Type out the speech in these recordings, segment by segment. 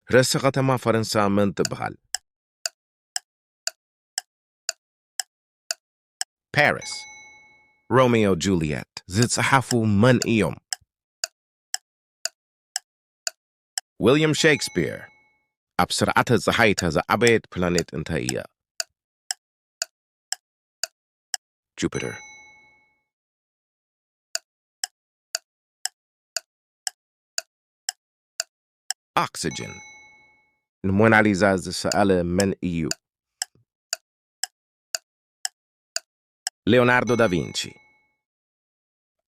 ርእሰ ከተማ ፈረንሳ መን ትበሃል? ፓሪስ። ሮሚዮ ጁልየት ዝጸሓፉ መን እዮም? ዊልያም ሼክስፒር። ኣብ ስርዓተ ጸሓይ እታ ዝዓበየት ፕላኔት እንታይ እያ? ጁፒተር። ኦክስጅን ንሞናሊዛ ዝሰኣለ መን እዩ? ሌዮናርዶ ዳቪንቺ።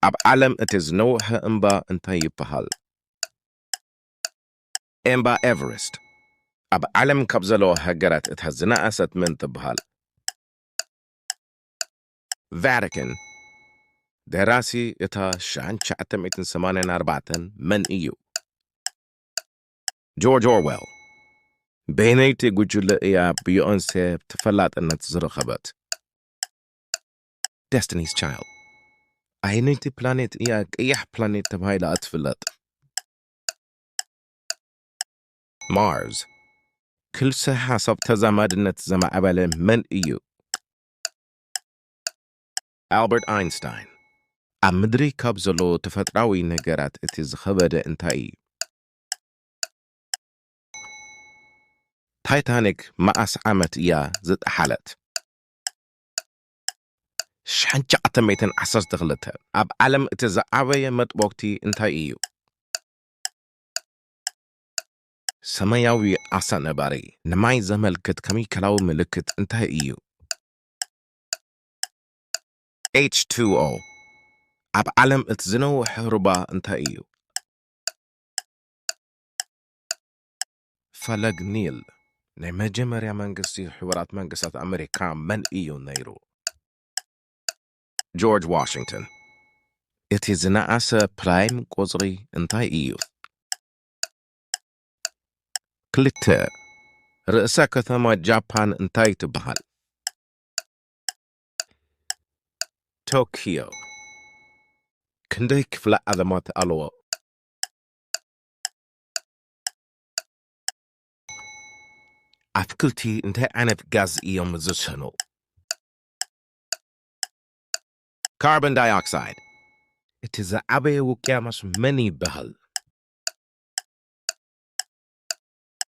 ኣብ ዓለም እቲ ዝነውሐ እምባ እንታይ ይበሃል? እምባ ኤቨረስት። ኣብ ዓለም ካብ ዘለዋ ሃገራት እታ ዝነኣሰት መን ትበሃል? ቫቲካን። ደራሲ እታ ሽሕን ትሽዓተ ሚእትን ሰማንያን ኣርባዕተን መን እዩ? ጆርጅ ኦርዌል። በየነይቲ ጉጅለ እያ ብዮንሴ ተፈላጥነት ዝረኸበት? ደስቲኒስ ቻይልድ። ኣየነይቲ ፕላኔት እያ ቀያሕ ፕላኔት ተባሂላ እትፍለጥ? ማርስ። ክልሰ ሓሳብ ተዛማድነት ዘማዕበለ መን እዩ? ኣልበርት ኣይንስታይን። ኣብ ምድሪ ካብ ዘለዉ ተፈጥራዊ ነገራት እቲ ዝኸበደ እንታይ እዩ? ታይታኒክ መኣስ ዓመት እያ ዝጠሓለት? ሽሕን ትሽዓተ ሚእትን ዓሰርተ ክልተ። ኣብ ዓለም እቲ ዝዓበየ መጥቦክቲ እንታይ እዩ? ሰማያዊ ዓሳ ነባሪ ንማይ ዘመልክት ከሚካላዊ ምልክት እንታይ እዩ? ኤች ቱ ኦ። ኣብ ዓለም እቲ ዝነውሐ ሩባ እንታይ እዩ? ፈለግ ኒል። ናይ መጀመርያ መንግስቲ ሕቡራት መንግስታት ኣመሪካ መን እዩ ነይሩ? ጆርጅ ዋሽንግተን። እቲ ዝነኣሰ ፕራይም ቁጽሪ እንታይ እዩ? ክልተ። ርእሰ ከተማ ጃፓን እንታይ ትበሃል? ቶኪዮ። ክንደይ ክፍለ ዓለማት ኣለዎ? ኣትክልቲ እንታይ ዓይነት ጋዝ እዮም ዝስሕኑ? ካርቦን ዳይኦክሳይድ። እቲ ዝዓበየ ውቅያኖስ መን ይበሃል?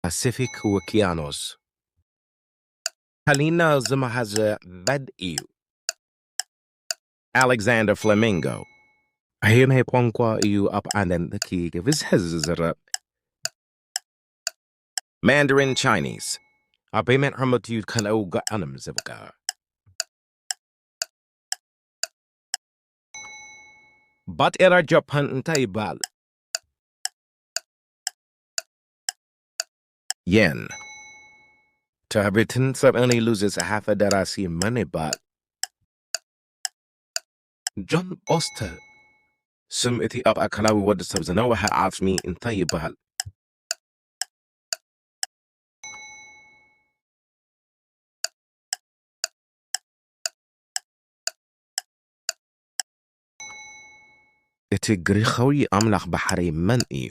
ፓሲፊክ ውቅያኖስ። ካሊና ዝመሃዘ መን እዩ? ኣሌክሳንደር ፍላሚንጎ። ኣየናይ ቋንቋ እዩ ኣብ ዓለም እቲ ብዝሒ ዝዝረብ? ማንዳሪን ቻይኒዝ። ኣበይ መን ዓመት እዩ ካልኣዊ ውግእ ዓለም ዘብቅዕ? ባጤራ ጃፓን እንታይ ይበሃል? የን። ትዕቢትን ሰብእን ኢሉ ዝጸሓፈ ደራሲ መን ይበሃል? ጆን ኦስተር። ስም እቲ ኣብ ኣካላዊ ወዲ ሰብ ዝነውሐ ዓጽሚ እንታይ ይበሃል? እቲ ግሪኻዊ ኣምላኽ ባሕሪ መን እዩ?